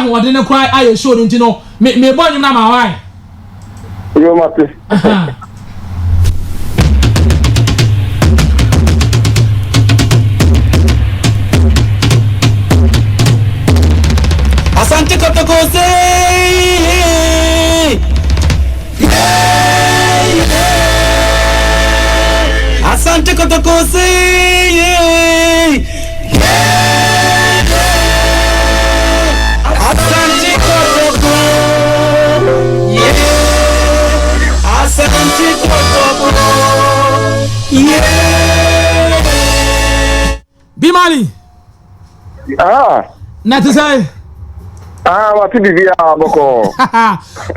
ahoɔden no koraa ayɛ show no nti no me mebɔ nnwom no ama wo ae. Yo mate. Asante Kotoko say yeah, yeah. Asante Kotoko say yeah, yeah. Asante Kotoko yeah. Asante Kotoko yeah. Bimali. Ah. Na te sɛ. Ah, wate biribi a bɔkɔɔ.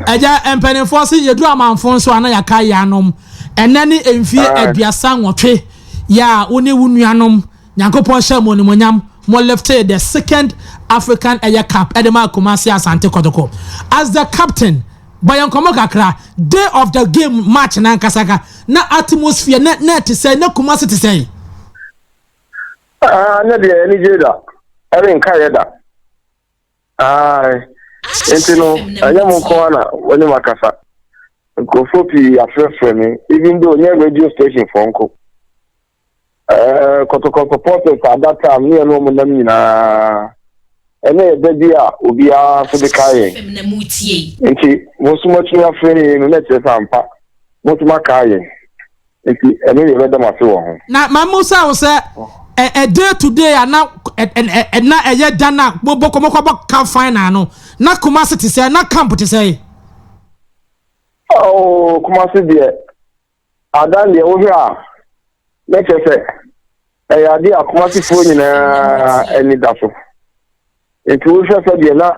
Ɛgya mpanimfoɔ se yɛduru amanfo nso a na yɛaka yɛanom. Ɛnɛ ne mfie 38 yɛ a wo ne wo nuanom Nyankopɔn hyɛ mo animuonyam mo liftee the second African ɛyɛ cup ɛde maa Kumasi Asante Kotoko. As the captain, bɔ yɛn nkɔmmɔ kakra, day of the game match no ankasa ka, na atmosphere na na ɛte sɛn, na Kumasi te sɛn? Ah, ne deɛ anigye da, ɛrenka yɛ da. Ae, nti no, ɛnyɛ mo nko ara na wɔne mo akasa. Nkurɔfoɔ pii afrɛfrɛ me, even though nyɛ radio station foɔ nko. Eh, Kɔtɔkɔ supporters at that time ne yɛne wɔn nam nyinaa. Ɛnna yɛ da bi a obiara nso de kae yɛn. Nti, mo nso moatumi afrɛ yɛn no, na ɛkyerɛ sɛ ampa, mo nso moakae yɛn. Nti, ɛno deɛ yɛbɛda mo ase wɔ ho. Na ma musa wo sɛ, ɛ ɛ day to day a na ɛ ɛ ɛ na ɛyɛ da na mobɔ kɔ mokɔbɔ cup final no, na Kumasi te sɛ, na camp te sɛ? Oh, Kumasi deɛ, adan deɛ wohwɛ a, na kyerɛ sɛ ɛyɛ adeɛ a Kumasifoɔ nyinaa ani da so. Nti wohwɛ sɛ deɛ na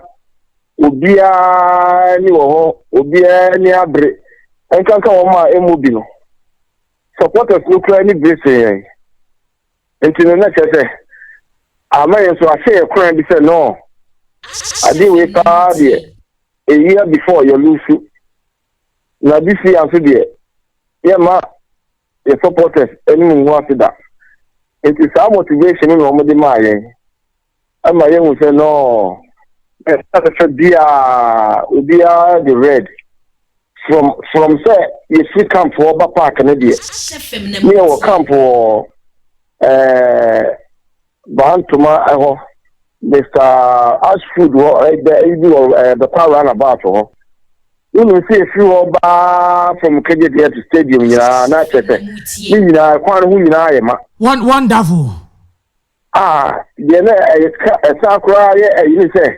obiara ani wɔ hɔ, obiara ani abere, nkanka wɔn a ɛmu bi no. Supporters no koraa ani bere sen yɛn. Nti no na kyerɛ sɛ ama yɛn nso ahyɛ yɛn koran bi sɛ no, adeɛ wei paa deɛ, a year before yɛ lose. Na this year nso deɛ, yɛmma yɛ supporters anim ngu ase da. Nti saa motivation no na wɔde maa yɛn. Ɛma yɛhu sɛ no, ɛsɛ biara obiara de red from sɛ yɛfiri camp hɔ ba park no deɛ, ne yɛwɔ camp wɔ Bantoma hɔ, Mr Ashfood hɔ, ɛbi wɔ Bɛkwa roundabout hɔ. Wonim sɛ yɛfiri hɔ baa from KJTF stadium nyinaa na kyerɛ sɛ ne nyinaa kwan no ho nyinaa yɛ ma. Wonderful. Ah, deɛ na ɛyɛ ɛsan koraa yɛ ɛyi ne sɛ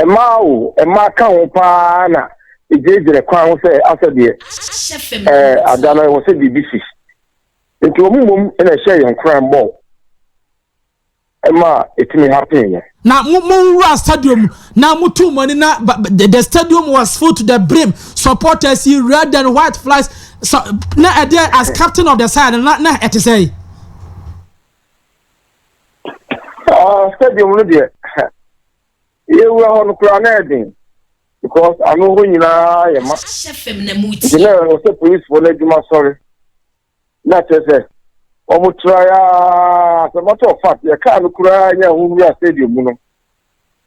mmaa o, mmaa ka ho paa na egyinagyina kwan ho sɛ asɛ deɛ ada no ɛwɔ sɛ biribi si. Nti wɔn mmom na ɛhyɛ yɛn koran bɔɔl ɛma ɛtumi happen yɛ. Na mo mo wura stadium na mo tu mo ani na the stadium was full to the brim, supporters yi red and white flags so, na ɛdeɛ as captain of the side na ɛte sɛ? Ah, stadium no deɛ, yɛwura hɔ no koraa na ɛden because ano hɔ nyinaa yɛ ma. Nti na ɛwɔ sɛ policefoɔ no adwuma sɔre na kyerɛ sɛ wɔn tra ya. As a matter of fact, yɛ kaa no koraa nyɛ ahohuru a stadium mu no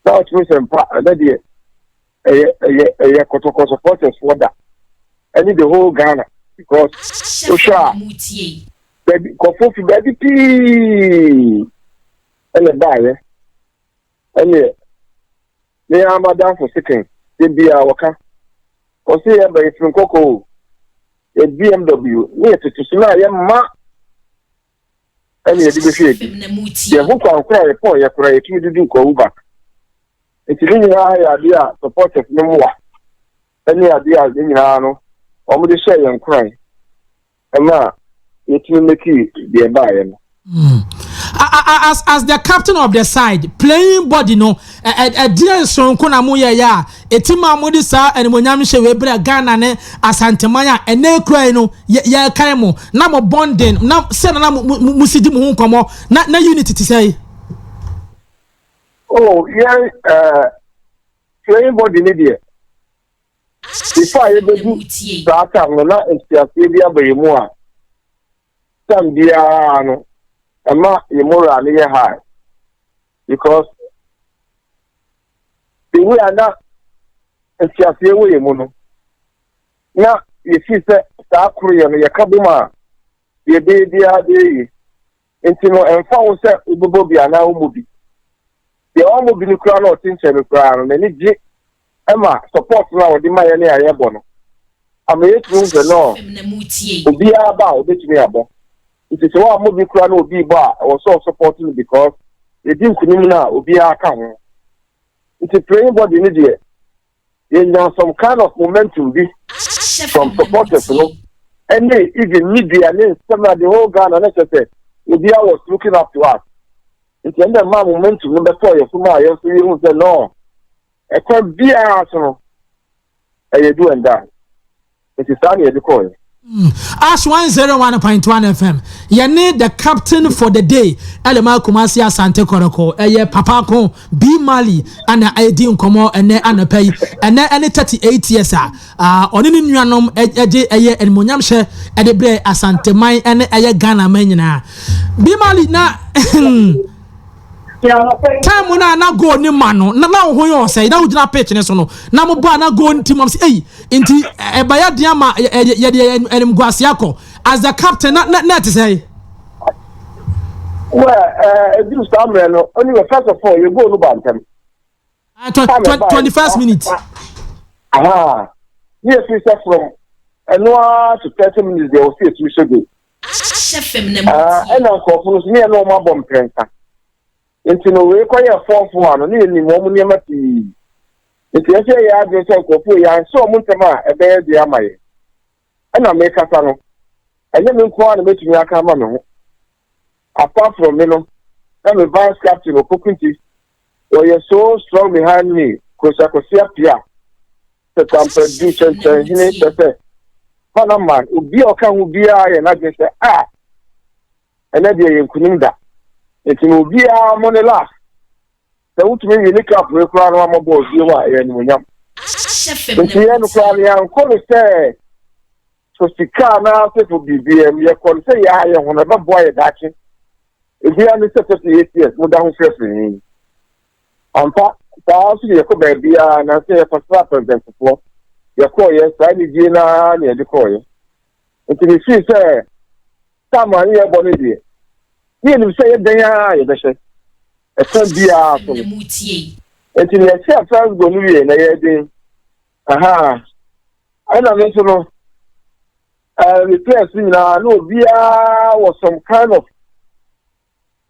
na ɔtumi sɛ mpa ɛnɛ deɛ ɛyɛ Kɔtɔkɔ supporters foɔ da ɛne the whole Ghana because wohwɛ a baabi kɔfo fi baabi pii ɛna baayɛ. Ɛneɛ me ara madamfo second de bia wɔka ɔse yɛba yɛfiri nkɔkɔ o, yɛ BMW ne yɛtete so no a yɛma ɛne yɛde bɛhwɛ adi yɛn ho kwan kora yɛpɔn yɛ kora yɛtumi dudu nkɔwu back. Nti ne nyinaa yɛ adeɛ a supporters no mmoa ɛne adeɛ a ne nyinaa no wɔn de hyɛ yɛn koran ɛma yɛtumi make deɛ ɛbaeɛ no. As the captain of the side, playing body no, ɛdeɛ nsonko na mo yɛ yɛ a eti maa mo de saa animonyam hyɛ wei brɛ Ghana ne Asanteman a ɛnɛ kura yi no yɛkan mo na mo bonding na sɛ na mo si di mo ho nkɔmɔ na unity ti sɛ yi? Oh, yɛn playing body ni deɛ, before a yɛbɛdu saa time no, na ntiaseɛ bi aba yɛn mu a time biara no ɛma yɛn moral no yɛ high because the way a na nteaseɛ wɔ yɛn mu no, na yɛfii sɛ saa koroyɛ no yɛka bom a, deɛ ɛbɛyɛ biara bɛyɛ yie. Nti no, ɛmfa ho sɛ wobɛbɔ bi anaa wommɔ bi. Deɛ ɔmmɔ bi no koraa na ɔte nkyɛn no koraa no, n'ani gye ma support no a wɔde ma yɛn ne a yɛbɔ no. Ama yɛtumi hu sɛ no, obiara ba a obɛtumi abɔ. Nti sɛ woammɔ bi koraa na obi bɔ a, ɛwɔ sɛ ɔsupport no because yɛdi nkunim no a obiara ka ho. Nti playing body no deɛ, yɛnya some kind of momentum bi from supporters no ɛne even media ne nsɛm na the whole Ghana ne kyerɛ sɛ obiara was looking up to us. Nti ɛnna mmaa momentum no bɛtɔɔ yɛ so ma yɛn nso yɛhu sɛ no, ɛkwan biara so no ɛyɛ do and die. Nti saa na yɛde kɔɔ yɛ. Ash 101.1 FM, yɛne the captain for the day ɛlɛma Kumasi Asante Kɔtɔkɔ, ɛyɛ Papako B Mali, ana ɛdi nkɔmɔ ɛnɛ anɔpɛ yi. Ɛnɛ ɛne 38 years a ɔne ne nuanom ɛgye ɛyɛ animonyamhyɛ ɛde brɛ Asanteman ɛne ɛyɛ Ghana man nyinaa. B Mali, na time na na goal ni ma no na wo ho yɛ ɔsɛe na wogyina pitch ne so no na mo bɔ a na goal nti mo sɛ eyi nti ɛbɛyɛ den ama yɛde animguase akɔ as the captain na ɛte sɛ. Well, ɛduru saa mmerɛ no, anyway, first of all, yɛ goal no ba ntɛm. 21st minute. Aha, ne yɛ fi sɛ from ɛno ara to 30 minutes deɛ, wɔsi etu hyɛ goal. Ɛna nkurɔfo no so ne yɛ ne wɔn abɔ mprɛnsa. Nti no, wei kɔyɛ 4-4 ano ne yɛ nim wɔn nneɛma pii. Nti yɛsɛ yɛ adwene sɛ nkurɔfo yɛ ansɛ wɔn ntɛm a ɛbɛyɛ deɛ ama yɛ. Ɛna mekasa no, ɛnyɛ me nko ara na mɛtumi aka ama me ho. Apart from me no, na me vice captain Opokunti wɔyɛ so strong behind me, Kosi Apia sɛ Tampadu kyɛnkyɛnhene kyɛ sɛ Panama, obi a ɔka ho biara yɛ n'adwene sɛ a ɛnɛ deɛ yɛ nkunim da. Nti na obiara mo ne last sɛ wotumi wie ne cup wei koraa no ama bɔɔl bio a, ɛyɛ animonyam. Nti yɛn no koraa no, yɛankɔ no sɛ so sika anaasɛ fo biribiara mu. Yɛkɔ no sɛ yɛa yɛ ho no ɛbɛboa yɛ daakye. Ebiara ne sɛ 38 years mo da ho frɛfrɛ yi ampa saa nso de yɛkɔ baabiara na sɛ yɛkɔsra president foforɔ, yɛkɔɔyɛ saa anigye naa na yɛde kɔɔyɛ. Nti mefii sɛ time a ne yɛbɔ no deɛ, ne yɛnim sɛ yɛdɛn a yɛbɛhyɛ ɛfa biara so no. Nti ne yɛhyɛ first goal no wie na yɛden aha, ɛna me nso no me players nyinaa na obiara wɔ some kind of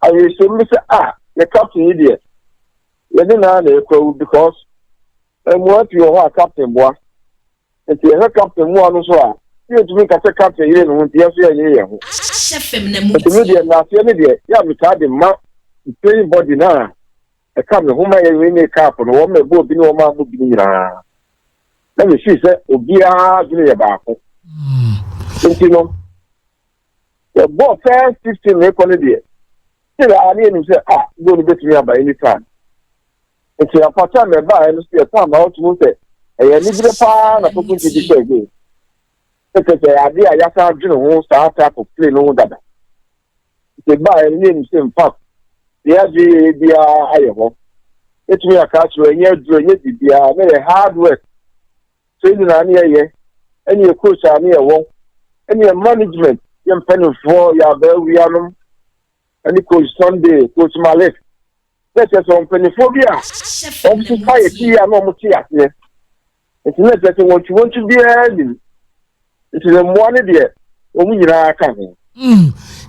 awerɛhyɛmu bi sɛ a yɛ captain yi deɛ, yɛde naa na yɛkɔ awu because mmoa pii wɔ hɔ a captain boa. Nti yɛhwɛ captain mmoa no so a, yɛntumi nka sɛ captain yere ne ho nti yɛn nso yɛnyere yɛn ho. Nti me deɛ, nnaseɛ no deɛ yɛ a metaa de ma playing body no a ɛka me ho ma yɛn ne cup no, wɔn ma ɛbɔ obi ne wɔn a mo bi no nyinaa, na mefii sɛ obiara dwene yɛ baako. Nti no yɛbɔɔ first 15 rekɔ no deɛ, sɛ a ne yɛnim sɛ a goal no bɛtumi aba anytime. Nti apata ma ɛbaeɛ no so yɛ time a wotumi sɛ ɛyɛ anibere paa na koko nti de hyɛ goal ɛsɛ sɛ ade a yɛasan adwene ho saa type of play no ho dada. Nti ɛbaeɛ no, ne yɛnim sɛ in fact deɛ adwene yɛ biara ayɛ hɔ, ɛtumi aka akyerɛ ɛnyɛ aduro, ɛnyɛ biribiara, na yɛ hard work training a ne yɛyɛ, ɛne yɛ coach a ne yɛwɔ, ɛne yɛ management, yɛ mpanimfoɔ, yɛ abaawianom, ɛne Coach Sunday, Coach Malik, na kyerɛ sɛ mpanimfoɔ bi a wɔn nso fa yɛ ti a na wɔn te aseɛ. Nti na kyerɛ sɛ wɔntwi biara nim. Nti na mmoa no deɛ, wɔn nyinaa ka ho.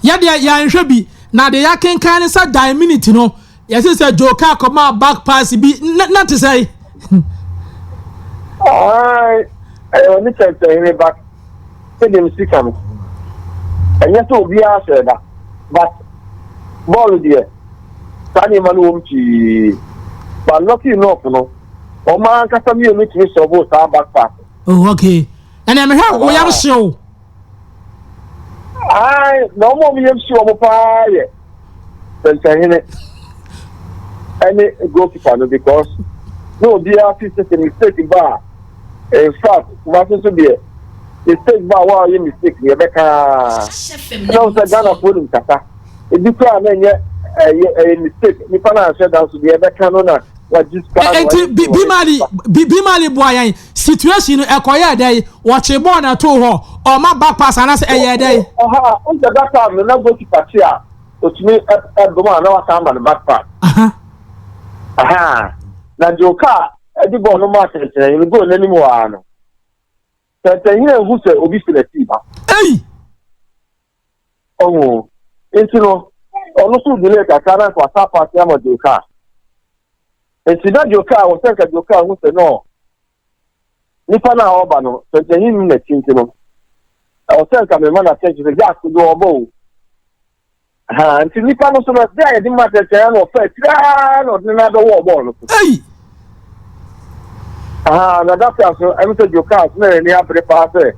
Yɛdeɛ yɛanhwɛ bi na deɛ yɛakenkan ne sɛ die minute no, yɛse sɛ Joka kɔma back pass bi na te sɛ. Ɛyɛ ɔne kyɛnkyɛnhene ba sɛdeɛ m sika no, ɛnyɛ sɛ obiara hyɛ da, but bɔɔlo deɛ, saa nneɛma no wɔm pii, but lucky enough no, wɔn ankasa mmienu tumi sɔbo saa back pass. Oh okay, ɛnna mehwɛ wo yam hyew. Ayi, na wɔn a wɔn yam hyew wɔn paa yɛ kyɛnkyɛnhene ɛne goalkeeper no, because na obiara fi sɛ mistake ba a, in fact, Kumasi nso deɛ, mistake ba a wɔayɛ mistake deɛ ɛbɛka ɛna wɔn sɛ Ghana fo nim kasa ebi koraa na ɛnyɛ ɛyɛ mistake nipa na ahyɛ dan so deɛ ɛbɛka no na. Wagye sika na Enti wayɛ bi sei, bi wayɛ mali sei. bi bi mali boa yɛn situation no ɛkɔyɛɛ dɛn wɔkye bɔɔl na ɛtoo hɔ ɔma back pass anaasɛ ɛyɛɛ dɛn. Ɔha ɔnkyɛ that time no na goalkeeper kye a otumi ɛdom a na wasan ama no back pass. Aha. Aha. Na Joe Carr ɛde bɔɔl no maa Tɛntɛn no goal n'anim hɔ ara no. Tɛntɛn hene ehu sɛ obi fi n'akyi ba. Ei! Ɔho. Nti no ɔno nso delay kakra na nka wasan pass ama Joe Carr. Nti na Joe Carr wɔ sɛ nka Joe Carr hu sɛ no nipa no a ɔba no Tɛntɛn hene nim n'akyi nti no ɛwɔ sɛ nka mema no attention sɛ Jack do ɔbɔ o. Ha nti nipa no so no ɛsɛ a yɛde ma tɛtɛn na ɔfa akyire ara na ɔde ne nan bɛwɔ bɔɔl no so. Ei! Aha na data so ɛno sɛ Joe Cars na n'ani abere paa sɛ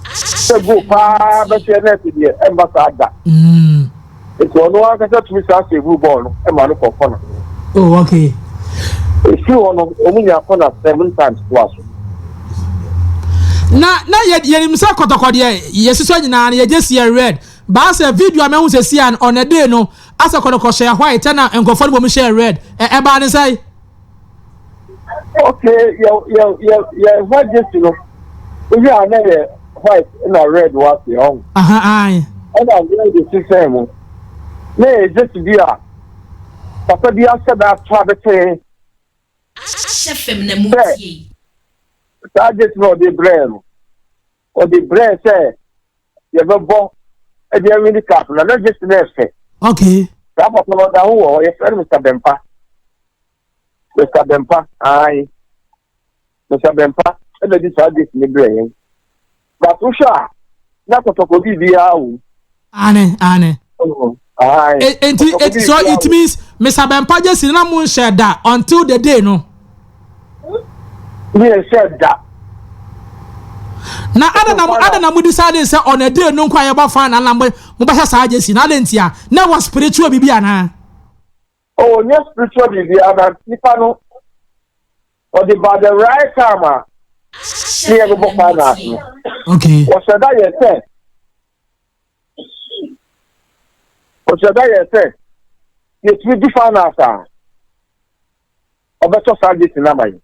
sɛ goal paa bɛhyɛ nɛɛse deɛ ɛmba saa da. Mm. Nti ɔno ankasa tumi saa save bɔɔl no ɛma no kɔ kɔna. Oh, okay. Efiri hɔ no wɔn nya kɔna seven times toa so. Na na yɛ yɛnim sɛ kɔtɔkɔ deɛ yɛsosɔ nyinaa no yɛgye si yɛ red. Baa sɛ video a mahu sɛsi a no on a day no asɛ kɔtɔkɔ hyɛɛ white ɛna nkurɔfoɔ no bom hyɛɛ red ɛ ɛbaa ne sɛn? Okay, yɛ yɛ yɛ yɛ white jersey no wohwɛ a na yɛ white na red wɔ ase ɔho. Aha ae. Ɛna red sesɛn mu na yɛ jersey bi a papa bi ahyɛ da ato abɛtɛn sɛ saa jersey na ɔde brɛɛ no ɔde brɛɛ sɛ yɛbɛbɔ de awini cup na na jersey no ɛfɛ. Okay. Saa papa no ɔda ho wɔ hɔ yɛfrɛ no Mr. Bɛmpa. Mr. Bɛmpa ae. Mr. Bɛmpa ɛna di saa jersey no brɛ yɛn. But wohwɛ a na kɔtɔkɔ biribiara wɔ mu. Ane ane. Oh, ae. Enti Kɔtɔkɔ so biribiara it wɔ mu. means Mr. Bɛmpa jersey no na mo nhyɛ da until the day no. Ne yɛnhyɛ da. Na ada na ada na mo decide sɛ on a day no nko a yɛbɔ fan na na mo bɛhyɛ saa jersey na ada ntia na wɔ spiritual biribi anaa. Oh, nyɛ spiritual biribi ana nipa no ɔde ba the right time a ne yɛbɛbɔ finals no. Okay. Wɔhyɛ da yɛ sɛ wɔhyɛ da yɛ sɛ yɛtumi di finals a ɔbɛtɔ saa jersey no ama yɛn.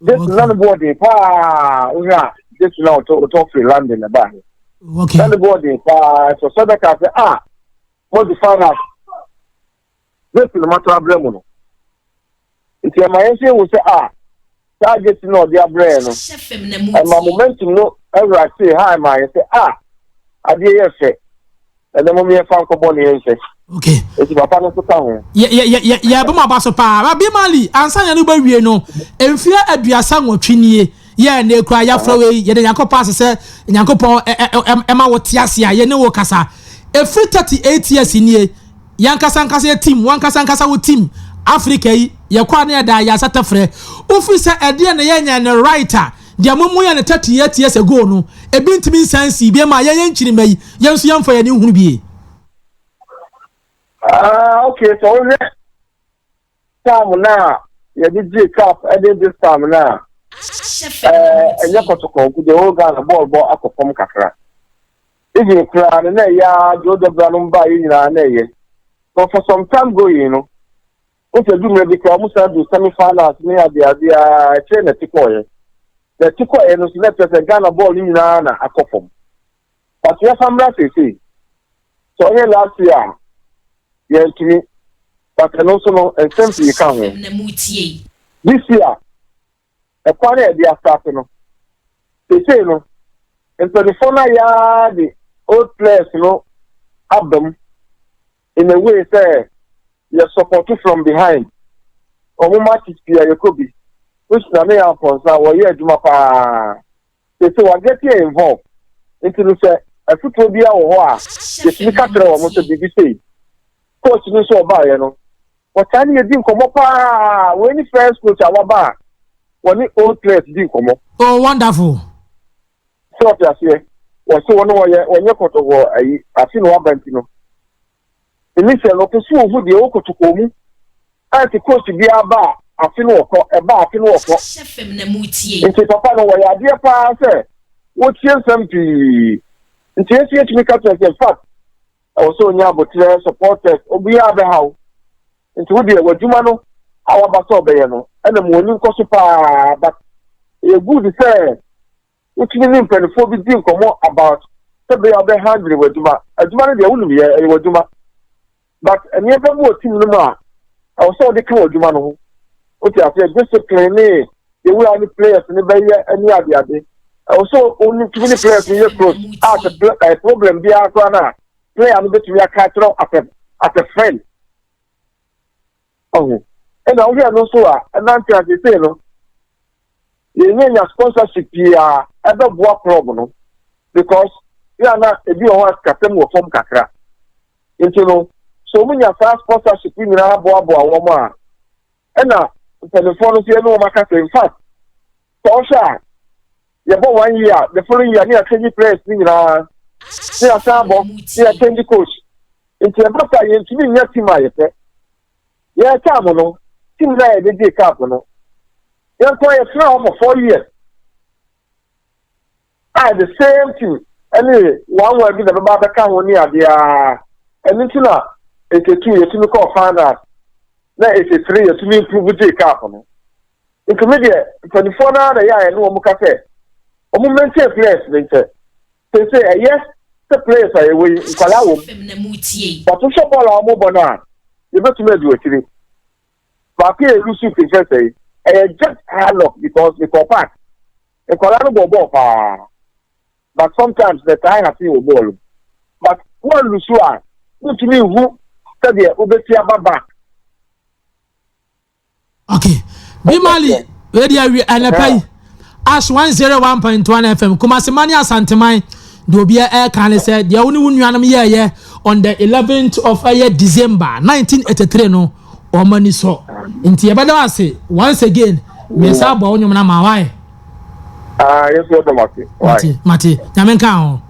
Jersey na ne boɔ den paa wohwɛ a jersey na ɔtɔ ɔtɔ firi London na ɛbaa Okay. Na ne boɔ den paa sɛ ɔsɛ bɛka sɛ a mo de finals jersey no matɔ abrɛ mu no. Nti ɛma yɛn nso ehu sɛ a saa jersey na ɔde abrɛ yɛn no ɛma momentum no ɛwura se ha ɛma yɛn sɛ a adeɛ yɛ fɛ ɛnna mo yɛn fa nkɔbɔ ne yɛn nhyɛ. Okay. Eti papa no nso ka ho. Yɛ yɛ yɛ yɛ yɛbɔ mo aba so paa. Rabi Mali ansa yɛn no bɛwie no mfeɛ 38 nie yɛ na ekura yɛafrɛ wei yɛde Nyankopɔn ase sɛ Nyankopɔn ɛ ɛ ɛ ɛma wo te ase a yɛne wo kasa. Efiri 38 years nie yɛn ankasa yɛ team wɔn ankasa ankasa wo team Africa yi yɛkɔ a ne yɛda yɛn asa tɛfrɛ wofiri sɛ ɛdeɛ na yɛnyɛ ne right a deɛ mo mo yɛ ne 38 years ago no ebi ntumi nsan si bi ma yɛn yɛn nkyirima yi yɛn nso yɛn mfa yɛn ani nhunu bie. Ah, okay, so wohwɛ time na yɛde gye cup ɛde this time na ɛnyɛ kɔtɔkɔ nko deɛ whole Ghana bɔɔl bɔ akɔ fam kakra. Even koraa no na ɛyɛ a deɛ ɔdɔ no ba yɛ nyinaa na ɛyɛ. But for some time going no, wosɛ du mmerɛ bi koraa ɔmo san do semi finals ne ade ade a ɛkyerɛ na ɛte kɔɔyɛ. Na ɛte kɔɔyɛ no so na ɛkyerɛ sɛ Ghana bɔɔl no nyinaa na akɔ fam. But yɛfa mmra seesei. Sɛ ɔyɛ last year a yɛntumi but ɛno nso no nsɛm pii ka ho. This year ɛkwan a yɛde asase no seesei no mpanimfoɔ no ayɛ de old players no aba mu in a way sɛ yɛ support from behind wɔn matches pii a yɛkɔ bi which na ne yɛ apɔnsa wɔyɛ adwuma paa seesei wɔa get involved nti no sɛ afutuo bi wɔ hɔ a yɛtumi ka kyerɛ wɔn sɛ biribi sei coach no nso ɔbaeɛ no wɔtaa ne yɛdi nkɔmmɔ paa. Wei ne first coach a waba a wɔne old players di nkɔmmɔ. Oh, wonderful. Sɛ ɔte aseɛ wɔsɛ wɔne wɔyɛ wɔnyɛ kɔtɔkɔ ayi afe na waba nti no initial no ɔpɛ sɛ ohu deɛ ɛwɔ kɔtɔkɔ mu anti coach biara ba a afe no wɔkɔ ɛba afe no wɔkɔ nti papa no wɔyɛ adeɛ paa sɛ wɔtie nsɛm pii nti esi etumi ka kyerɛ sɛ in fact ɛwɔ sɛ onya abotire supporters obiara bɛhaw nti wo deɛ w'adwuma no a waba sɛ ɔbɛyɛ no ɛna mo ani nkɔ so paa, but ɛyɛ good sɛ wotumi ne mpanimfoɔ bi di nkɔmmɔ about sɛ bɛyɛ a wobɛ handle w'adwuma. Adwuma no deɛ, wonim yɛ, ɛyɛ w'adwuma, but nneɛma bi wɔ team no mu a ɛwɔ sɛ wɔde ka w'adwuma no ho. Wote aseɛ? Discipline ne yɛwura ne players ne bɛyɛ ne adeade, ɛwɔ sɛ wotumi ne players no yɛ close a sɛ problem biara koraa no a, player no bɛtumi aka akyerɛ as a friend. Ɔho ɛna wohwɛ no nso a, ɛnante asesei no yɛnyɛ nya sponsorship pii a ɛbɛboa club no, because yɛ na ebi wɔ hɔ a sikasɛm wɔ fam kakra. Nti no so wɔn nya saa sponsorship yi nyinaa boaboa wɔn a, ɛna mpanimfoɔ no nso yɛne wɔn aka sɛ, in fact, sɛ ɔhwɛ a, yɛbɔ one year, the following year ne yɛachange players ne nyinaa, ne yɛasan abɔ ne yɛachange coach. Nti ɛba sa, yɛntumi nyɛ team a yɛpɛ. Yɛn time no, team na yɛde gye cup no, yɛn kɔ yɛtena hɔ for 4 years a the same team ɛne one one bi na bɛba abɛka ho ne adeɛ a. Ɛno nti na 82 yɛtumi kɔɔ final, na 83 yɛtumi improve gye cup no. Nti mi deɛ, mpanimfoɔ naa na yɛ a yɛne wɔn ka sɛ wɔn maintain players ne nkyɛn sese. Ɛyɛ sɛ players a yɛwɔ yi, nkwadaa wɔ mu, but wohwɛ bɔɔl a wɔn bɔ no a, yɛbɛtumi adu akyire. Baako yɛ lose fɛfɛ yi, ɛyɛ just hard luck, because mekɔ park, nkwadaa no bɔ bɔɔl paa, but sometimes the time happen wɔ bɔɔl mu, but wɔn lose a, wotumi nhu sɛdeɛ wobɛsi aba back. Okay, Bimali, wei deɛ awie. Ɛnɛpɛ yi, Ash 101.1 FM, Kumasemani, Asanteman deɛ, obi ɛka ne sɛ deɛ wo ne wo nuanom yɛɛyɛ on the 11th of ɛyɛ December 1983 no, wɔn ani sɔ. Nti yɛbɛda wo ase once again. Mmiɛnsa abɔ wo nnwom no ama wae. Aa, yɛn nso yɛdɔm ase. Mate, mate. Nyame nka ho.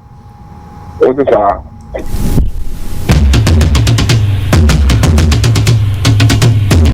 O ti saa.